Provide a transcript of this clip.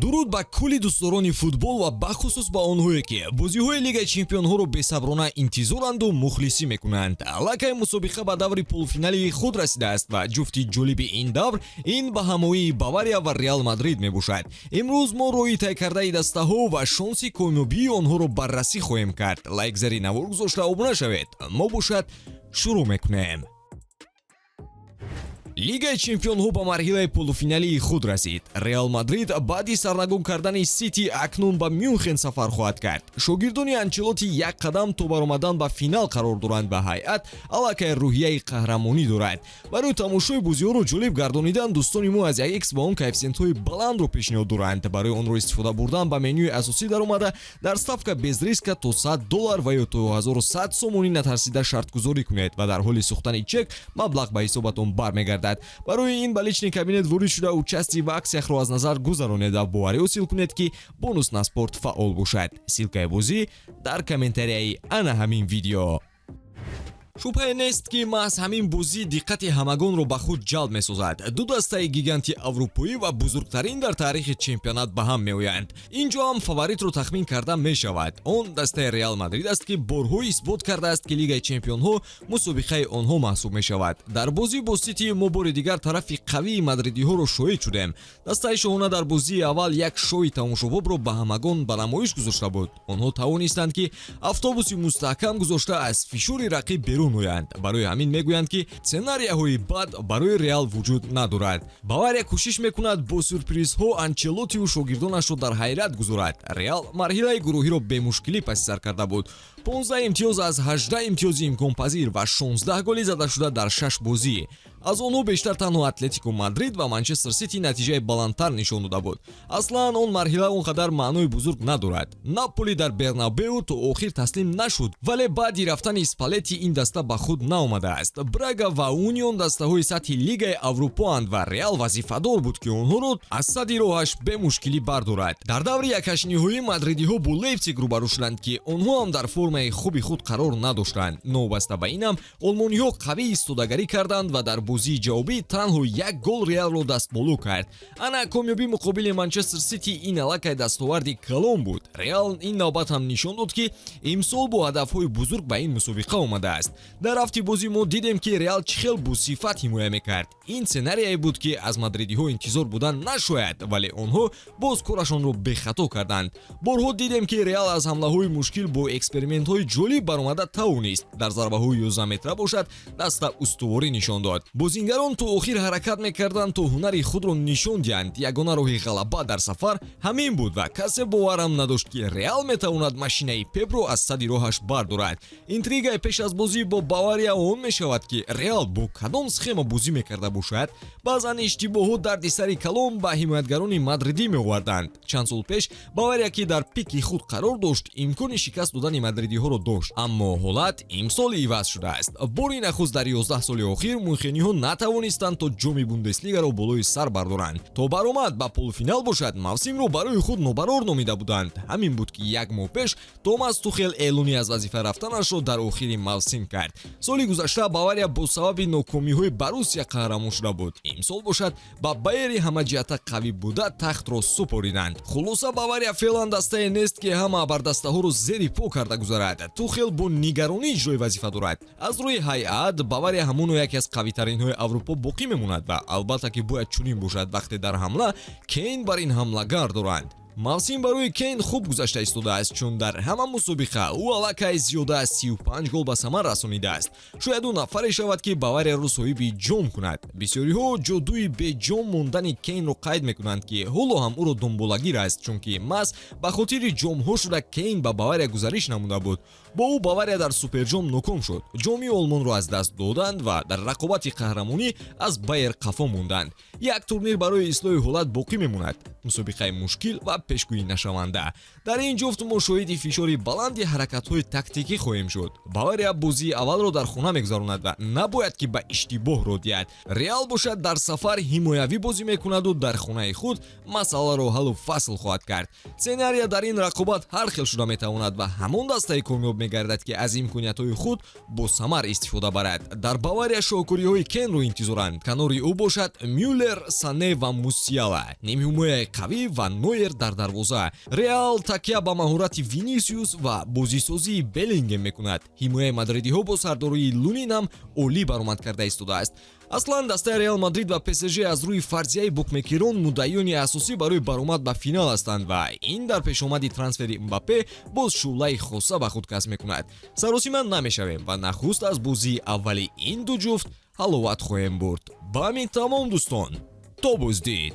Дуруд ба кулли дӯстдорони футбол ва бахусус ба онҳое, ки бозиҳои Лигаи чемпионҳоро бесаброна интизоранду мухлисӣ мекунанд. Аллакай мусобиқа ба даври полуфинали худ расидааст ва ҷуфти ҷолиби ин давр ин ба ҳамоии Бавария ва Реал Мадрид мебошад. Имрӯз мо роҳи тай кардаи дастаҳо ва шонси комёбии онҳоро баррасӣ хоҳем кард. Лайк зари навор гузошта, обуна шавед. Мо бошад, шурӯъ мекунем. Лигаи чемпионҳо ба марҳилаи полуфиналии худ расид. Реал Мадрид баъди сарнагун кардани Сити акнун ба Мюнхен сафар хоҳад кард. Шогирдони Анчелоти як қадам то баромадан ба финал қарор доранд ва ҳайат аллакай рӯҳияи қаҳрамонӣ дорад. Барои тамошои бозиҳоро ҷолиб гардонидан дӯстони мо аз 1x ба он коэффисиентҳои баландро пешниҳод доранд. Барои онро истифода бурдан ба менюи асосӣ даромада, дар ставка без риска то 100 доллар ва ё то 1100 сомонӣ натарсида шартгузорӣ кунед ва дар ҳоли сӯхтани чек маблағ ба ҳисобатон бармегардад. Барои ин ба личный кабинет ворид шуда, участие в акциях ро аз назар гузаронед ва боварӣ ҳосил кунед, ки бонус на спорт фаъол бошад. Ссылка и бозӣ дар комментарияи ана ҳамин видео. Шубҳае нест, ки маҳз ҳамин бозӣ диққати ҳамагонро ба худ ҷалб месозад. Ду дастаи гиганти аврупоӣ ва бузургтарин дар таърихи чемпионат ба ҳам меоянд. Ин ҷо ҳам фаворитро тахмин карда мешавад. Он дастаи Реал Мадрид аст, ки борҳо исбот кардааст, ки Лигаи чемпионҳо мусобиқаи онҳо маҳсуб мешавад. Дар бозӣ бо Сити мо бори дигар тарафи қавии мадридиҳоро шоҳид шудем. Дастаи шоҳона дар бозии аввал як шои тамошобобро ба ҳамагон ба намоиш гузошта буд. Онҳо тавонистанд, ки автобуси мустаҳкам гузошта, аз фишори рақиб берун оянд. Барои ҳамин мегӯянд, ки сценарияҳои бад барои Реал вуҷуд надорад. Бавария кӯшиш мекунад бо сюрпризҳо Анчелотиу шогирдонашро дар ҳайрат гузорад. Реал марҳилаи гурӯҳиро бемушкилӣ паси сар карда буд: 15 имтиёз аз 18 имтиёзи имконпазир ва 16 голи задашуда дар шаш бозӣ. Аз онҳо бештар танҳо Атлетико Мадрид ва Манчестер Сити натиҷаи баландтар нишон дода буд. Аслан, он марҳила он қадар маънои бузург надорад. Наполи дар Бернабеу то охир таслим нашуд, вале баъди рафтани Спалети ин даста ба худ наомадааст. Брага ва Унион дастаҳои сатҳи Лигаи Аврупоанд ва Реал вазифадор буд, ки онҳоро аз садди роҳаш бемушкилӣ бардорад. Дар даври якҳаштниҳоӣ мадридиҳо бо Лейпсиг рӯбарӯ шуданд, ки онҳо ҳам дар формаи хуби худ қарор надоштанд. Новобаста ба ин ҳам олмониҳо қавӣ истодагарӣ карданд ва дар бозии ҷавобӣ танҳо як гол Реалро дастболо кард. Ана комёбӣ муқобили Манчестер Сити ин аллакай дастоварди калон буд. Реал ин навбат ҳам нишон дод, ки имсол бо ҳадафҳои бузург ба ин мусобиқа омадааст. Дар рафти бозӣ мо дидем, ки Реал чӣ хел босифат ҳимоя мекард. Ин сценарияе буд, ки аз мадридиҳо интизор будан нашояд, вале онҳо боз корашонро бехато карданд. Борҳо дидем, ки Реал аз ҳамлаҳои мушкил бо экспериментҳои ҷолиб баромада тавонист. Дар зарбаҳои 11 метра бошад, даста устуворӣ нишон дод. Бозингарон то охир ҳаракат мекарданд, то ҳунари худро нишон диҳанд. Ягона роҳи ғалаба дар сафар ҳамин буд ва касе боварам надошт, ки Реал метавонад машинаи Пепро аз садди роҳаш бардорад. Интригаи пеш аз бозӣ бо Бавария он мешавад, ки Реал бо кадом схема бозӣ мекарда бошад. Баъзан иштибоҳҳо дарди сари калон ба ҳимоятгарони мадридӣ меоварданд. Чанд сол пеш Бавария, ки дар пики худ қарор дошт, имкони шикаст додани мадридиҳоро дошт, аммо ҳолат имсол иваз шудааст. Бори нахуст дар 11 соли охир мюнхениҳо натавонистанд то ҷоми Бундеслигаро болои сар бардоранд. То баромад ба полуфинал бошад, мавсимро барои худ нобарор номида буданд. Ҳамин буд, ки як моҳ пеш Томас Тухел эълони аз вазифа рафтанашро дар охири мавсим кард. Соли гузашта Бавария бо сабаби нокомиҳои Боруссия қаҳрамон шуда буд. Имсол бошад, ба Байери ҳамаҷиҳата қавӣ буда тахтро супориданд. Хулоса, Бавария феълан дастае нест, ки ҳама абардастаҳоро зери по карда гузарад. Тухел бо нигаронӣ иҷрои вазифа дорад. Аз рӯи ҳайат Бавария ҳамоно яке аз қавитаринҳои Аврупо боқӣ мемонад ва албатта, ки бояд чунин бошад, вақте дар ҳамла Кейн бар ин ҳамлагар доранд. Мавсим барои Кейн хуб гузашта истодааст, чун дар ҳама мусобиқа ӯ аллакай зиёда аз 35 гол ба самар расонидааст. Шояд ӯ нафаре шавад, ки Баварияро соҳиби ҷом кунад. Бисёриҳо ҷодуи беҷом мондани Кейнро қайд мекунанд, ки ҳоло ҳам ӯро дунболагир аст, чунки маҳз ба хотири ҷомҳо шуда Кейн ба Бавария гузариш намуда буд. Бо ӯ Бавария дар суперҷом ноком шуд, ҷоми Олмонро аз даст доданд ва дар рақобати қаҳрамонӣ аз Байер қафо монданд. Як турнир барои ислоҳи ҳолат боқӣ мемонад, мусобиқаи мушкил ва пешгӯӣ нашаванда. Дар ин ҷуфт мо шоҳиди фишори баланди ҳаракатҳои тактикӣ хоҳем шуд. Бавария бозии аввалро дар хона мегузаронад ва набояд, ки ба иштибоҳ роҳ диҳад. Реал бошад, дар сафар ҳимоявӣ бозӣ мекунаду дар хонаи худ масъаларо ҳаллу фасл хоҳад кард. Сценария дар ин рақобат ҳар хел шуда метавонад ва ҳамон дастае комёб мегардад, ки аз имкониятҳои худ бо самар истифода барад. Дар Бавария шоҳкориҳои Кенро интизоранд. Канори ӯ бошад Мюллер, Сане ва Мусиала, нимҳимояи қавӣ ва Нойер дар дарвоза. Реал такя ба маҳорати Винисиус ва бозисозии Беллингем мекунад. Ҳимояи мадридиҳо бо сардории Лунин ҳам олӣ баромад карда истодааст. Аслан, дастаи Реал Мадрид ва ПСЖ аз рӯи фарзияи букмекерон муддаиёни асосӣ барои баромад ба финал ҳастанд ва ин дар пешомади трансфери Мбаппе боз шӯълаи хоса ба худ касб мекунад. Саросима намешавем ва нахуст аз бозии аввали ин ду ҷуфт ҳаловат хоҳем бурд. Ба ҳамин тамом, дӯстон, то боздид.